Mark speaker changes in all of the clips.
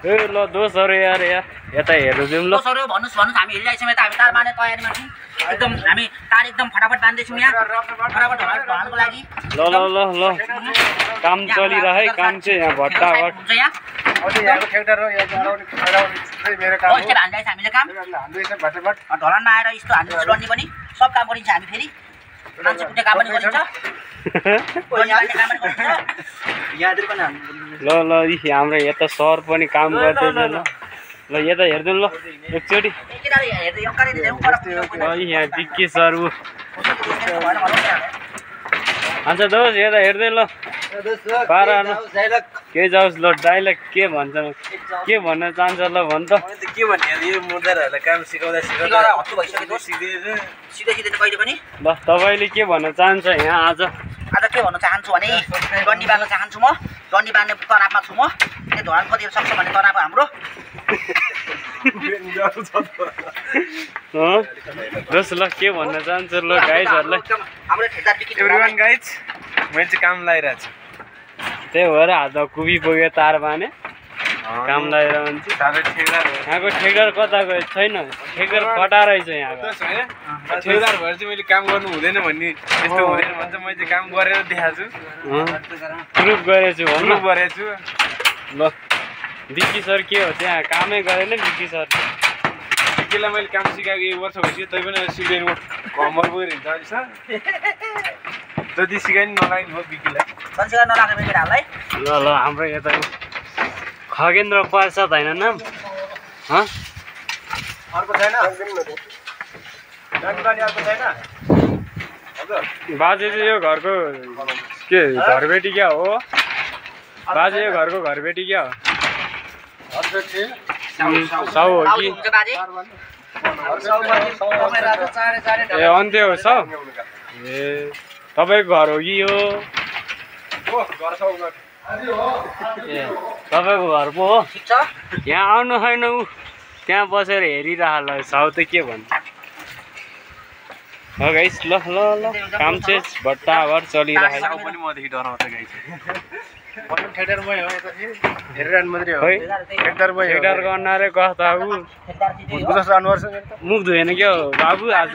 Speaker 1: ए ल दोस्तहरु यार यता हेर्नु दिउँ ल
Speaker 2: दोस्तहरु भन्नुस् हामी हिँडिरहेछौँ यता हामी तार मार्ने तयारीमा छौँ एकदम हामी तार एकदम फटाफट बान्दैछौँ यहाँ फटाफट ढल्नको लागि
Speaker 1: ल ल ल ल काम चलिरहे काम चाहिँ यहाँ भट्टाभट
Speaker 2: हुन्छ यहाँ
Speaker 3: यहाँको ट्र्याक्टर हो यहाँ गराउने खराउने मेरो काम हो
Speaker 2: यस्तो हान्दैछ हामीले काम
Speaker 3: हान्दैछ भट्टाभट
Speaker 2: ढलानमा आएर यस्तो हान्दै गर्ने पनि सब काम गरिन्छ हामी फेरि मान्छे कुट्ने काम पनि गरिन्छ
Speaker 1: ल ल हाम्रो यता सर पनि काम गर्दैछ ल ल यता हेर्दिउँ ल एकचोटि यहाँ बिक्की सर अन्त दोस्त यता हेर्दै ल पारा के जाओस् ल डाइलग के भन्छ के भन्न चाहन्छ ल भन् त
Speaker 3: के भन्ने यो मुर्दारहरूलाई काम सिकाउँदा
Speaker 1: ल तपाईँले के भन्न चाहन्छ यहाँ आज
Speaker 2: के भन्न चाहन्छु भने डन्डी बाँध्न चाहन्छु म डन्डी बाँध्ने तनावमा छु म त्यो धरान खोजेर सक्छ भन्ने तनाव हाम्रो
Speaker 1: दोस्त ल के भन्न चाहन्छु ल गाइजहरूलाई
Speaker 2: हाम्रो ठेकदार बिक्री
Speaker 3: एभ्रीवन गाइज मैले चाहिँ काम लगाइरहेको छु
Speaker 1: त्यही भएर हात कुबी पुग्यो तार बाने काम लगाएर मान्छे यहाँको ठेकदार कता गयो छैन ठेकदार फटा रहेछ यहाँको
Speaker 3: ठेकदार भएर चाहिँ मैले काम गर्नु हुँदैन भन्ने यस्तो हुँदैन भन्छ मैले चाहिँ काम गरेर देखाएको छु
Speaker 1: प्रुफ गरेछु भन्नु
Speaker 3: गरेको छु
Speaker 1: ल बिक्की सर के हो त्यहाँ कामै गरेन बिक्की सर
Speaker 3: बिक्कीलाई मैले काम सिकाएको 1 वर्ष भइसक्यो तै पनि सिक्दैन कमर पुगेर हिँड्छ अहिले सर जति सिकाइ नलागिनु हो बिक्कीलाई
Speaker 1: ल ल हाम्रो यता खगेन्द्र प्रसाद होइन नाम बाजे चाहिँ यो घरको के घरबेटी क्या हो बाजे यो घरको घरबेटी क्या हो साउ हो कि ए अन्त्य हो साउ ए तपाईँको घर हो कि यो ए तपाईँको घर पो हो यहाँ आउनु छैन ऊ त्यहाँ बसेर हेरिरह ल साउ त के भन्छ गाइस ल ल ल काम चाहिँ भट्टाभट चलिरहेको
Speaker 3: पनि मदेखि डराउँछ गाइस ठेकदार मै हो यता हेरिरहनु मात्रै हो
Speaker 1: ठेकदार गर्नाले कस्ता ऊ मुख धोएन क्या हो बाबु आज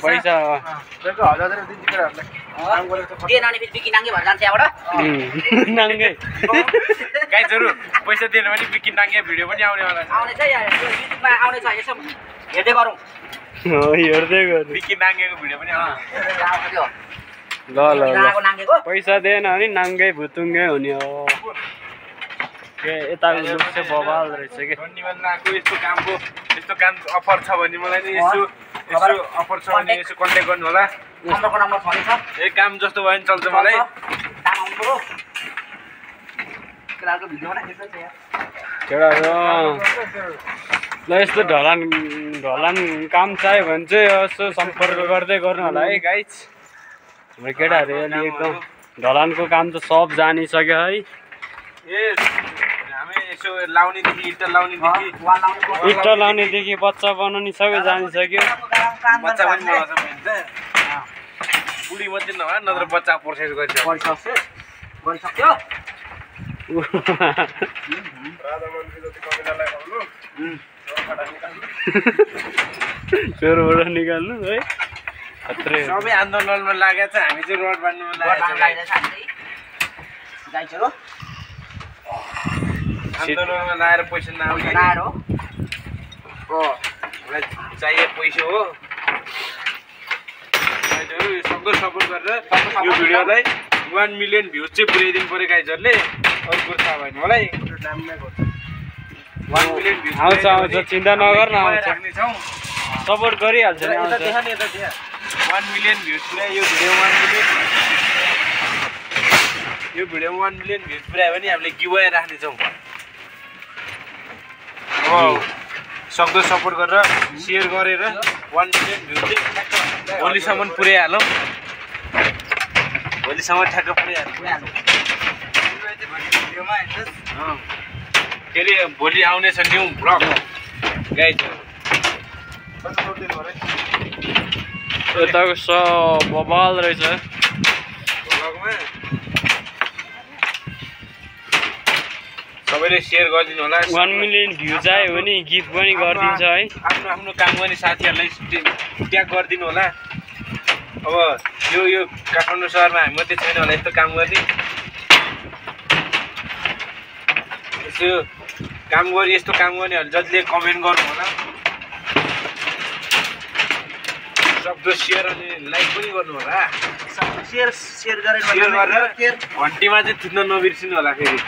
Speaker 1: पैसा नाङ्गे
Speaker 3: गाइजहरु पैसा दिएन भने बिक्की नाङ्गे भिडियो पनि आउनेवाला छ
Speaker 2: हेर्दै गरौँ
Speaker 1: हेर्दै गर्नु
Speaker 3: बिक्की नाङ्गेको भिडियो पनि आउँछ
Speaker 1: ल ल ल पैसा दिएन भने नाङ्गै भुतुङ्गै हुने हो के यताको लुक चाहिँ बबाल रहेछ कि
Speaker 3: यस्तो काम अफर छ भने मलाई नि यसो अफर छ भने यसो कन्ट्याक्ट गर्नु होला ए काम जस्तो भयो भने चल्छ मलाई
Speaker 1: ल यस्तो ढलान काम चाहियो भने चाहिँ यसो सम्पर्क गर्दै गर्नु होला है गाइज हाम्रो केटाहरू एकदम ढलानको काम त सब जानिसक्यो है इट्टा लाउनेदेखि बच्चा बनाउने सबै जानिसक्यो
Speaker 3: बुढी मात्रै नभए नत्र बच्चा प्रोसेस गरिसक्यो
Speaker 1: चोरबाट निकाल्नु है
Speaker 3: सबै आन्दोलनमा लागेको छ हामी चाहिँ रोड बान्नुमा लागेको छ आन्दोलनमा लाएर पैसा नआउने चाहिए पैसा हो सक्दो सपोर्ट गरेर यो भिडियोलाई 1 मिलियन भ्युज चाहिँ पुर्याइदिनु पर्यो गाइजहरूले अरू कुरो थाहा भएन मलाई 1 मिलियन भ्युज
Speaker 1: आउँछ चिन्ता नगर्न आउँछ सपोर्ट गरिहाल्छ नि
Speaker 3: 1 मिलियन भ्युज पुर्यायो यो भिडियोमा 1 मिलियन भ्युज पुर्यायो भने हामीले गिभअवे राख्नेछौँ सक्दो सपोर्ट गरेर सेयर गरेर 1 मिलियन भ्युज चाहिँ भोलिसम्म पुर्याइहालौँ भोलिसम्म ठ्याक्क पुर्याइहालौँ फेरि भोलि आउनेछ न्यू ब्लग गाइज
Speaker 1: यताको सब बबाल रहेछ
Speaker 3: सबैले सेयर गरिदिनु होला
Speaker 1: 1 मिलियन भ्यू आयो भने गिफ्ट पनि गरिदिन्छ है
Speaker 3: आफ्नो आफ्नो काम गर्ने साथीहरूलाई ट्याग गरिदिनु होला अब यो काठमाडौँ सहरमा हामी मात्रै छैन होला यस्तो काम गर्ने यसो यस्तो काम गर्नेहरूले जतिले कमेन्ट गर्नु होला सक्दो सेयर अनि लाइक पनि गर्नु होला
Speaker 2: सेयर गरेर
Speaker 3: घन्टीमा चाहिँ थिच्न नबिर्सिनु होला फेरि